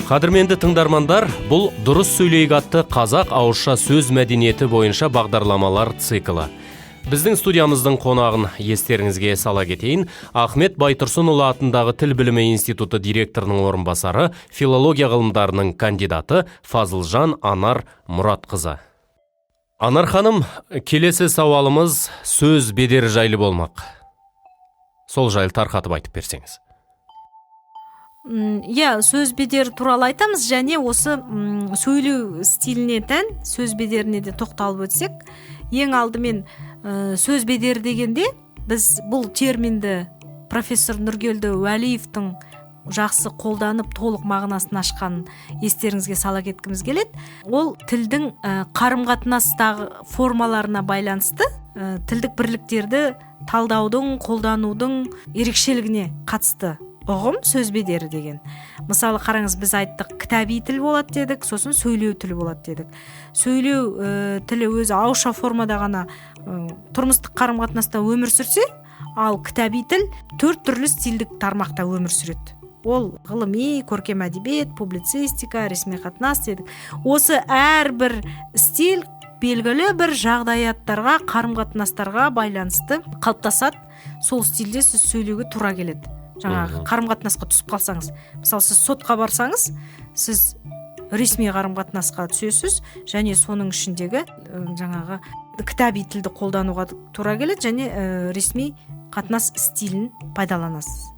Қадірменді тыңдармандар, бұл «Дұрыс сөйлейік» атты қазақ ауызша сөз мәдениеті бойынша бағдарламалар циклі. Біздің студиямыздың қонағын естеріңізге сала кетейін: Ахмет Байтұрсынұлы атындағы Тіл білімі институты директорының орынбасары, филология ғылымдарының кандидаты Фазылжан Анар Мұратқызы. Анар ханым, келесі сауалымыз сөз бедері жайлы болмақ. Сол жайлы тарқатып айтып берсеңіз. Иә, сөз бедері туралы айтамыз және осы сөйлеу стиліне тән сөз бедеріне де тоқталып өтсек. Ең алдымен, сөз бедері дегенде біз бұл терминді профессор Нұргелді Уәлиевтің жақсы қолданып, толық мағынасын ашқанын естеріңізге сала кеткіміз келеді. Ол тілдің қарым қатынастағы формаларына байланысты тілдік бірліктерді талдаудың, қолданудың ерекшелігіне қатысты ұғым сөз бедері деген. Мысалы, қараңыз, біз айттық, кітаби тіл болады дедік, сосын сөйлеу тілі болады дедік. Сөйлеу тілі өзі ауызша формада ғана тұрмыстық қарым қатынаста өмір сүрсе, ал кітаби тіл төрт түрлі стильдік тармақта өмір сүреді. Ол ғылыми, көркем әдебиет, публицистика, ресми қатынас дедік. Осы әрбір стиль белгілі бір жағдаяттарға, қарым қатынастарға байланысты қалыптасады. Сол стильде сіз сөйлеуге тура келеді жаңағы қарым қатынасқа түсіп қалсаңыз. Мысалы, сіз сотқа барсаңыз, сіз ресми қарым қатынасқа түсесіз және соның ішіндегі жаңағы кітаби тілді қолдануға тура келеді және ресми қатынас стилін пайдаланасыз.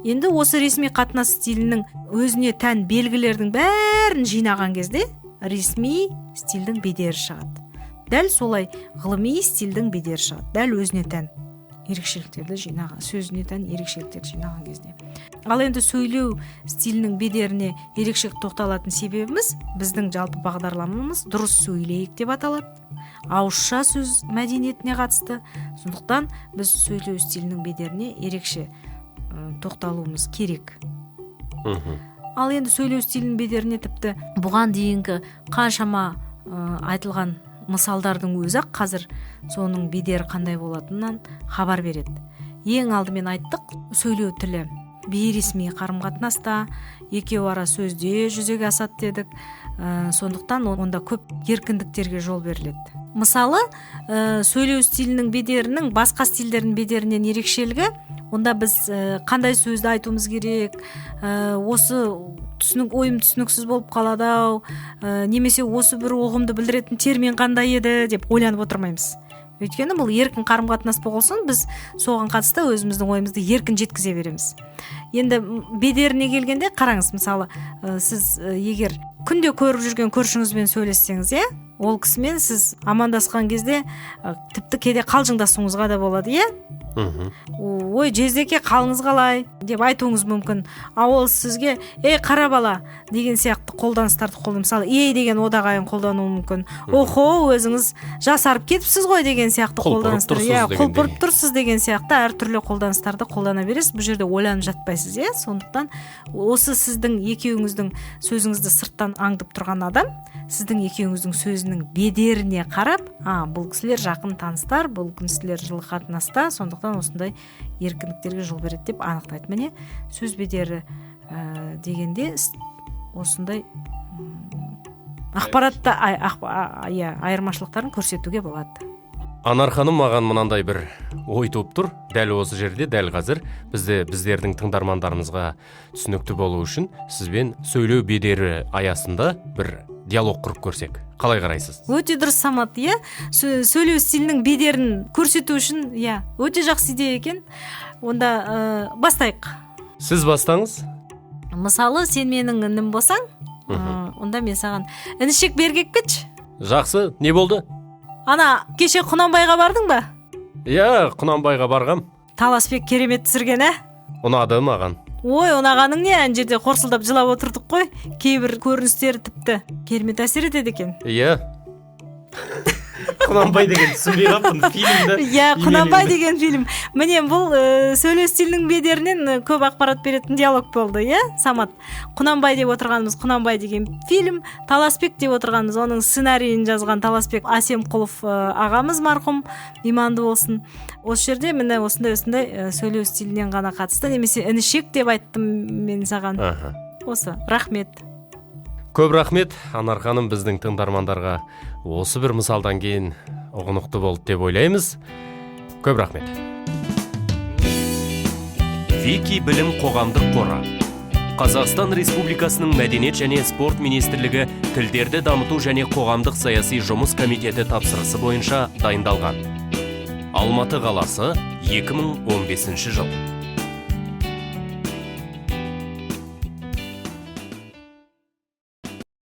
Енді осы ресми қатынас стилінің өзіне тән белгілердің бәрін жинаған кезде ресми стильдің бедері шығады. Дәл солай ғылыми стильдің бедері шығады, дәл өзіне тән ерекшеліктерді жинаған, сөзіне тән ерекшеліктерді жинаған кезде. Ал енді сөйлеу стилінің бедеріне ерекше тоқталатын себебіміз, біздің жалпы бағдарламамыз «Дұрыс сөйлейік» деп аталады, ауызша сөз мәдениетіне қатысты. Сондықтан біз сөйлеу стилінің бедеріне ерекше тоқталуымыз керек. Ал енді сөйлеу стилінің бедеріне тіпті бұған дейінгі қаншама айтылған мысалдардың өзі ақ қазір соның бедері қандай болатынынан хабар береді. Ең алдымен айттық, сөйлеу тілі бейресми қарым қатынаста, екеу ара сөзде жүзеге асады дедік. Сондықтан онда көп еркіндіктерге жол беріледі. Мысалы, сөйлеу стилінің бедерінің басқа стильдердің бедерінен ерекшелігі, онда біз қандай сөзді айтуымыз керек, осы түсінік, ойым түсініксіз болып қалады ау, немесе осы бір ұғымды білдіретін термин қандай еді деп ойланып отырмаймыз. Өйткені бұл еркін қарым қатынас болған соң, біз соған қатысты өзіміздің ойымызды еркін жеткізе береміз. Енді бедеріне келгенде, қараңыз, мысалы, сіз егер күнде көріп жүрген көршіңізбен сөйлессеңіз, иә, ол кісімен сіз амандасқан кезде, тіпті кейде қалжыңдасуыңызға да болады, иә? «Ой, жездеке, қалыңыз қалай?» деп айтуыңыз мүмкін. Ал ол сізге «Ей, қара бала» деген сияқты қолданыстарды қолдан, мысалы, «ей» деген одағайын қолдануы мүмкін. «Охо, өзіңіз жасарып кетіпсіз ғой» деген сияқты «Құлпырып қолданыстар, тұрсыз» иә, дегендей. «Құлпырып тұрсыз» деген сияқты әртүрлі қолданыстарды қолдана бересіз. Бұл жерде ойланып жатпайсыз, иә. Сондықтан осы сіздің екеуіңіздің сөзіңізді сырттан аңдып тұрған адам сіздің екеуіңіздің сөзінің бедеріне қарап: «А, бұл кісілер жақын таныстар, бұл кісілер жылы қатынаста, сондықтан осындай еркіндіктерге жол береді», — деп анықтайды. Міне, сөз бедері дегенде осындай ақпаратта иә, айырмашылықтарын көрсетуге болады. Анар ханым, маған мынандай бір ой туып тұр дәл осы жерде, дәл қазір. Бізде, біздердің тыңдармандарымызға түсінікті болу үшін сізбен сөйлеу бедері аясында бір диалог құрып көрсек, қалай қарайсыз? Өте дұрыс, Самат, иә. Сөйлеу стилінің бедерін көрсету үшін, иә, өте жақсы идея екен. Онда бастайық. Сіз бастаңыз. Мысалы, сен менің інім болсаң, онда мен саған: «Інішек, бері келіп кетші». Жақсы, не болды? Ана кеше Құнанбайға бардың ба? Иә, Құнанбайға барғам. Таласбек керемет түсірген, ә? Ұнады маған. Ой, ұнағаның не, ана жерде қорсылдап жылап отырдық қой. Кейбір көріністері тіпті керемет әсер етеді екен. Иә, Құнанбай деген түсінбей қалыппын фильмді. Иә, «Құнанбай» Имеліңді. деген фильм. Міне, бұл сөйлеу стилінің бедерінен көп ақпарат беретін диалог болды, иә, Самат. «Құнанбай» деп отырғанымыз — «Құнанбай» деген фильм, Таласбек деп отырғанымыз — оның сценарийін жазған Таласбек Әсемқұлов ағамыз, марқұм, иманды болсын. Осы жерде, міне, осындай осындай сөйлеу стилінен ғана қатысты немесе «інішек» деп айттым мен саған. Осы, рахмет. Көп рахмет, Анар ханым. Біздің тыңдармандарға осы бір мысалдан кейін ұғынықты болды деп ойлаймыз. Көп рахмет. Вики Білім қоғамдық қоры, Қазақстан Республикасының Мәдениет және спорт министрлігі Тілдерді дамыту және қоғамдық саяси жұмыс комитеті тапсырысы бойынша дайындалған. Алматы қаласы, 2015 жыл.